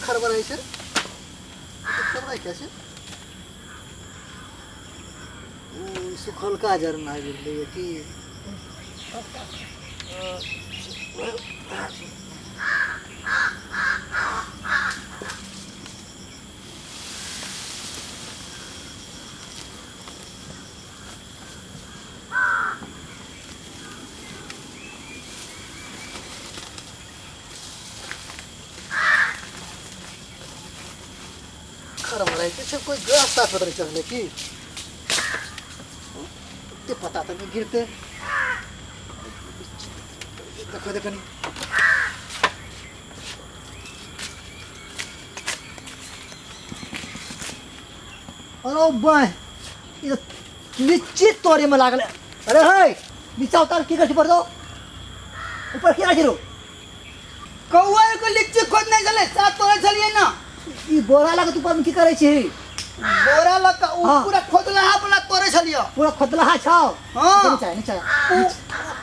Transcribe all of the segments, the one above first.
खड़बड़ाइ छै? खड़बड़ाइ किया छै? ओ सुखलका जरना गेलैए की? खड़बड़ाइ छै कोइ गाछ ताछ पर चढ़लै की? एते पता तऽ नहि गिरतै। देखो दे कनी। अरे बाय, ई तऽ लीची तोड़े में लागल। अरे हे, नीचा उतार, की कर ऊपर दो, ऊपर की राखी रो? कौआ एगो लीची खोज नहीं छलै, साथ तोड़ै छलियै ना। ई बोरा लगे ऊपर में की करै छी? बोरा लग के उ हाँ। पूरा खोदला वाला तोड़ै छलियै। पूरा खोदलाहा छौ? हाँ। नीचा नीचा।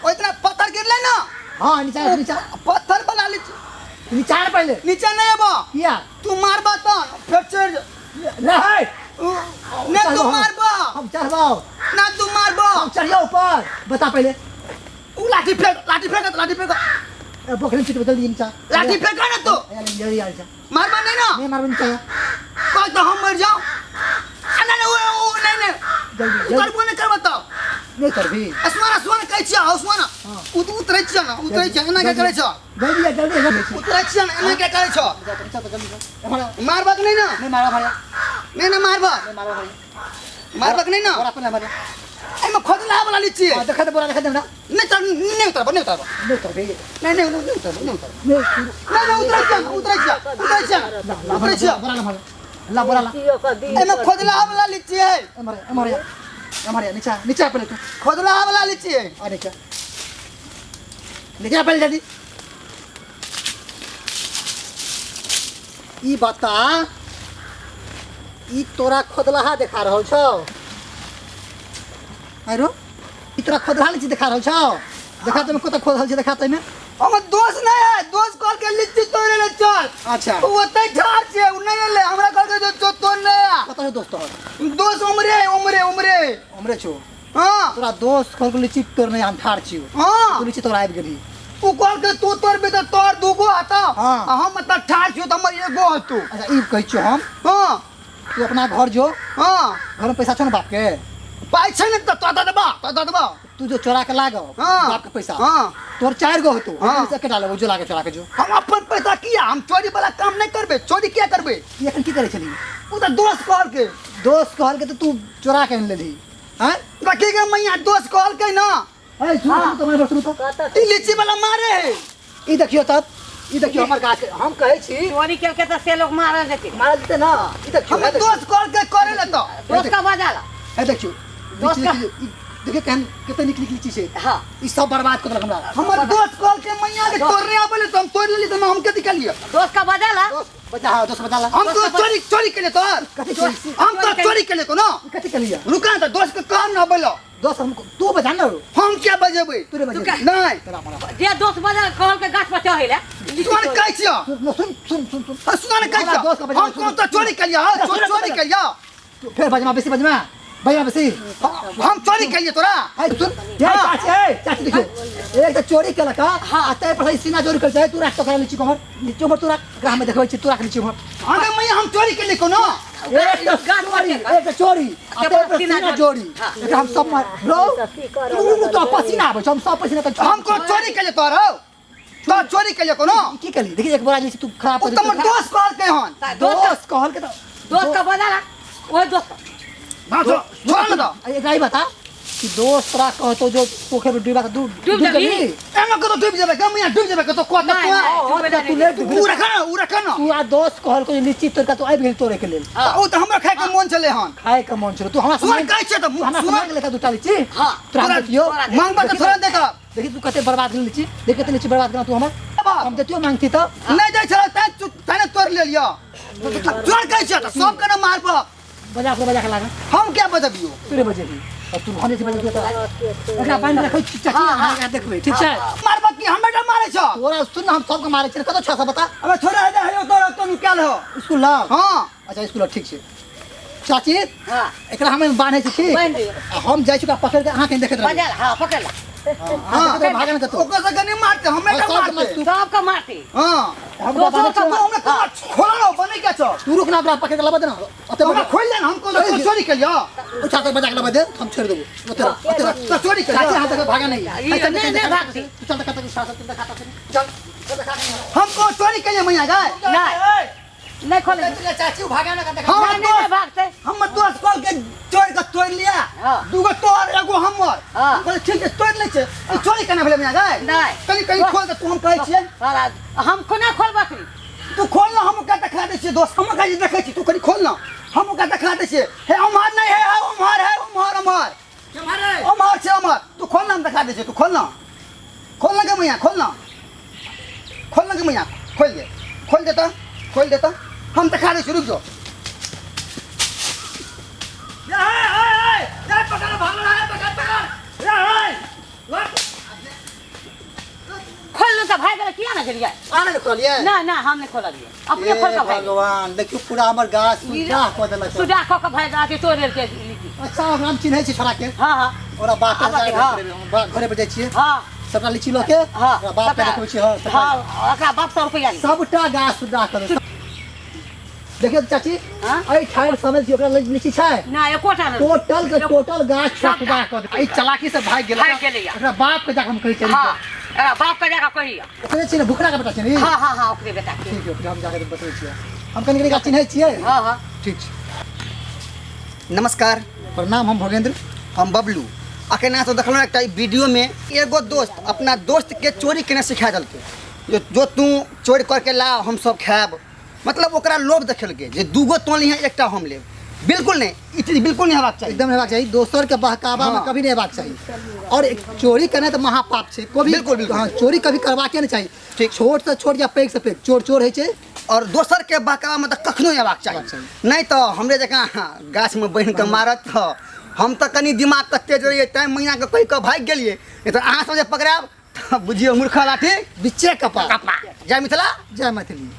उ इतना पत्थर गिरलै ना। हाँ, नीचा नीचा। पत्थर वाला लीची। नीचा ने पहिले। नीचा नहीं अबो। किया? तू मारबा तो फिर चढ़ ले है ने तू मारबा। हम चढ़बाओ ना, तू मारबा। हम चढ़ियो ऊपर, बता पहिले। उ लाठी फेंक, लाठी फेंक, लाठी फेंक। ए, बकरी चिट बदल दी, नीचा। लाठी फेंक ना तू। जल्दी आ जा। मारबा नहीं ना? नहीं मारबो, नीचा। कह तो हम मर जाओ। आ, नहीं नहीं, वो नहीं नहीं। जल्दी उ जल्दी। करबो नहीं करबो तब। नहीं करबी? असमाना असमाना कहै छियै, असमाना। हाँ। उ उतरै छियै ना, उतरै छियै, एना के करै छ? जल्दी आ, जल्दी आ, जल्दी। उतरै छियै ना, एना के करै छ? नीचा तो जल्दी जा। ए, मारबक नहीं ना? नहीं मारबा भाई। नहीं ना मारबा। नहीं मारबा भाई। मारबक नहीं ना? बोरा पर मारे। एमे खोदला वाला लीची। हां, देखा दे, बोरा देखा दे हमरा। नहीं चल, नहीं उतरबो, नहीं उतरबो। नहीं उतरबी? नहीं नहीं नहीं उतरबो, नहीं उतरबो। नहीं। नहीं नहीं, उतरै छियै, उतरै छियै, उतरै छियै, उतरै छियै। बोरा ला, ला बोरा ला। एमे खोदला वाला लीची है। ए मारे, ए मारे, ए मारे, नीचा नीचा पहले तू। खोदला वाला लीची है। आ, नीचा नीचा पहले, जल्दी। ई बता, ई तोरा खोदलाहा देखा रहल छौ? आरो ई तोरा खोदलाहा लीची देखा रहल छौ? देखा तमे, कतऽ खोदल छै, देखा तमे। हमर दोस्त नहीं है, दोस्त कहल के लीची तोड़े ले चल। अच्छा। उ ओतै ठाढ़ छै, उ नहीं एलै। हमरा कहल के जो जो तोड़ ले आ। कतऽ छौ दोस्त तोहर? दोस्त उमरे उमरे उमरे। उमरे छौ? हाँ। तोरा दोस्त कहल के लीची तोड़ने, हम ठाढ़ छियौ। हाँ। तू लीची तोड़ा आबि गेलही? उ कहल के तू तोड़बे तऽ तोर दूगो हतो। हाँ। आ हम तऽ ठाढ़ छियौ तऽ हमर एगो हतो। अच्छा, ई कहै छियौ हम। हाँ। तू अपना घर जो। हाँ। घर में पैसा छौ ने बाप के? पाइ छै ने तऽ तोरा दऽ देबा, तोरा दऽ देबा। तू जो चोरा के लागो हाँ। बाप के पैसा। हाँ। तोर चारि गो होतो। हाँ। से एकेटा लेबो, जो लागे चोरा के जो। हम अपन पैसा किया, हम चोरी वाला काम नहीं करबे, चोरी किया करबे? ई एखन की करै छलही? उ तऽ दोस्त कहल के। दोस्त कहल के तऽ तू चोरा के आनि लेलही आँय? रखी के मैया, दोस्त कहल के ना। ए, सुन सुन तो, सुन तो। ई लीची वाला मारे है। ई देखियो तब, ई देखियो हमर गाछ के, हम कहै छी चोरी केलकै तऽ से लोग मारल जेतै। मारल जेतै ना। ई देखियो। हमर दोस्त कहल के करे ले तो। दोस्त का बजाला। ए देखियो। दोस्त लीची का- देखियो, ई देखियो केहन कते नीक नीक लीची छै। हाँ। ई सब बर्बाद कऽ देलक हमरा। हमर दोस्त कहल के मैया के तोड़ने आबे ले तो हम तोड़ लेली, तो हम के निकालिए? दोस्त का बजाला। दोस्त बजा, हाँ, दोस्त बजा ला। हम तो चोरी चोरी के लिए तोर। कथी चोरी? हम तो चोरी के लिए तो ना। ई कथी केलिए? रुका तो दोस्त के काम ना बोलो। दोस्त हम तू बजा ना रो। हम क्या बजेबै? तू रे बजेबै। तू का- नहीं। तोरा मारा। जे दोस्त बजा कहल के गाछ पर चढ़ै ले। सुन कहै छियो। सुन सुन सुन सुन सुन। हाँ, सुना ने कहै हमरा दोस्त छियो। का बजा। हम कोन तो चोरी के लिए, हाँ, सुन, सुन, चोरी के लिए। तू फेर बजमा बेसी, बजमा बजमा बेसी। हम चोरी के लिए तोरा। ए सुन, ए चाची, ए चाची, देखियो एक तऽ चोरी केलक आ ताहि पर सीना चोरी कर छै। तू राख तो लीची कोमर, लीची उमर तू राख, एकरा हमे देखबै छी। तू राख लीची उमर। हाँ गे मैया, हम चोरी के लिए कोनो। एक तऽ चोरी, एक तऽ चोरी आ ताहि पर सीना चोरी। एकरा हम सब मार रो। तू तो पसीना आबै छौ, हम सब पसीना तऽ। हम को चोरी के लिए तोरा। तो चोरी के लिए कोनो। ई की केली? देखी, एक बोरा लीची तू खराब उ कर तो हमर दोस्त कहल के हन। दोस्त कहल के तो दोस्त का बजाला ओहि दोस्त का। ना तो छोड़ ना तो। एकरा ई बता कि दोस्त तोरा कहतो जो पोखर में डूबा के डूब डूब जेबही? एमे को तो डूब जेबे गे मैया, डूब जेबे के तो को तो। नहीं, नहीं, तू डूबे तू नहीं। ले डूबी। उ रख ना, उ रख ना। तू आ दोस्त कहल को लीची तोड़ के तू आबि गेल तोड़े के लेल। उ तो हमरा खाए के मन चले हन। खाए के मन छलो? तू हमरा सुन कहै छियै तऽ तू हमरा सुन। मांग लेता दूटा लीची। हाँ। तोरा हम तोरा- देतियो। तोरा दे। मांगबा तऽ थोड़ा देता। देखी तू कते बर्बाद गेल लीची, देख कते लीची बर्बाद केना तू हमर। हम देतियो मांगती तऽ। नहीं दै छलै तैं तैं तोड़ लेलियो। तोड़ कहै छियै तऽ सब के ना मारब। बजा के, बजा के लागल। हम क्या बजबियो? तोरे बजेबी और तू भने से बजेबी तऽ एकरा बान्हि रखै छी चाची, अहाँ एकरा देखबै, ठीक छै? मारब। कि हमे टा मारै छौ? तोरा सुन हम सबके मारै छियै, कतऽ छौ से बता। अबे छोड़ा दे, हेयो तोरा तो नुकायल हो। स्कूल लग? हाँ। अच्छा स्कूल लग, ठीक छै। चाची, हाँ। एकरा हम बान्है छी, ठीक? बान्हि दियौ। आ हम जाइ छी ओकरा पकड़ि के, अहाँ कहीं देखैत रहबै। बजा ला, हाँ पकड़ ला। हाँ, देखैत रहबै, भागे नहि कतौ। ओकर सबके नहि मारते, हमे टा हाँ, सबके मारते। मारतै। सबके मारते। हाँ। हम ओकरा बान्है तू छी। हमरा कहाँ खोला रहो, बनै क्या छौ? तू रुक ना, ओकरा पकड़ि के लबा दे ना। ओते तो हमरा खोल ले ना, हम कोन चोरी चोरी के लियो। उठा के बजा के लबा दे, हम छोड़ देबो। ओते रह, ओते रह। तो चोरी के चाची, लियो। हाथ देखो, भागा नहीं। ई ऐसा नहीं, नहीं भागती। तू चल, देखा तक सास तुम देखा तक चल, चल देखा नहीं। हम कोन चोरी के लिए मैया गए? नहीं नहीं खोले। चाची, भागा ना देखा। हम नहीं नहीं नहीं भागते। हम दोस्त कॉल के चोर के तोड़ लिया। हाँ। दूगो तोड़ एगो हमर। हाँ। कहले ठीक है तोड़ ले छे। ई चोरी केना भेलै मैया गए? नहीं। कनी कनी खोल दे तू, हम कहै छियै। साला, हम कोना खोलबा करी? तू खोल ना, हम ओकरा देखा दै छियै दोस्त, हम ओकरा जे देखै छी, तू कनी खोल ना, हम ओकरा देखा दै छियै। हे उम्हर नहि, हे उम्हर, हे उम्हर, उम्हर उम्हर छै उम्हर। तू खोल ना, हम देखा दै छियै, तू खोल ना, खोल ना गे मैया, खोल ना, खोल ना गे मैया, खोल दे, खोल दे तऽ, खोल दे तऽ, हम देखा दै छियै, रुक जो। खोल तऽ भागि गेलै, किया ने गेलियै? आने ने खोलिए। ना ना, हम नहि खोललियै, अपने खोल हे कऽ भागि गेलै। भगवान, देखियौ पूरा हमर गाछ सुड्डाह कऽ देलक। सुडा कऽ कऽ भागि अथी तोड़ि लेलकै लीची। अच्छा, ओकरा हम चिन्है छी छोड़ा के। हाँ हाँ। ओकरा बाप के आबऽ दे, जाके हाँ। भेट करबै, हम घरे पर जाइ छियै। हाँ। सबटा लीची लऽ के हाँ। ओकरा बाप के सबटा- देखबै छियै। हाँ, सबटा। हाँ, ओकरा बाप सौ रुपैआ ली। सबटा गाछ सुड्डाह कऽ देलक। देखियौ तऽ चाची, हाँ? एहि ठाढ़ि समझ छी ओकरा लग लीची छै? ना, एकोटा नहि। टोटल के टोटल गाछ सबटा। सुड्डाह कऽ देलक। एहि चलाकी से भागि गेल। भागि गेलैया। ओकरा बाप के जाके हम कहै छियै। हाँ, एकरा बाप के जाकऽ कहिया। ओकरे छियै ने, भुखरा के बेटा छियै ने ई? हाँ हाँ हाँ, ओकरे बेटा के। ठीक है, ओकरा हम जाके बतबै छियै। हम कनि कनि गाछ चिन्है छियै। हाँ हाँ। ठीक छै। नमस्कार। प्रणाम, हम भोगेंद्र। हम बबलू। अखन अहाँ सब देखलहुँ एकटा वीडियोमे एगो दोस्त अपना दोस्तके चोरी केना सिखा देलकै, जो जो तू चोरी करके ला हम सब खायब। मतलब ओकरा लोभ देखेलकै जे दूगो तों लिहें एकटा हम लेब। बिल्कुल नहीं, ई चीज बिल्कुल नहीं हेबाक चाही। एकदम हेबाक चाही, दोसर के बहकावा में हाँ। कभी नहीं हेबाक चाही। और एक चोरी करना तो महापाप छै। कभी बिल्कुल, बिल्कुल। हाँ, चोरी कभी करबाके नहीं चाही। ठीक। छोट से छोट या पैघ से पैघ, चोर चोर होइ छै। और दोसर के बहकावा में तऽ कखनो नहि हेबाक चाही, हेबाक चाही। नहीं तऽ हमरे जकाँ गाछमे बान्हि कऽ मारत। तऽ हम तऽ कनि दिमाग के तेज रहियै, तैं मैयाके कहि कऽ भागि गेलियै, नहीं तऽ अहाँ सब जे पकड़ायब तऽ बुझियौ मूर्खा लाठी बिच्चे कपार। कपार। जय मिथिला, जय मैथिली।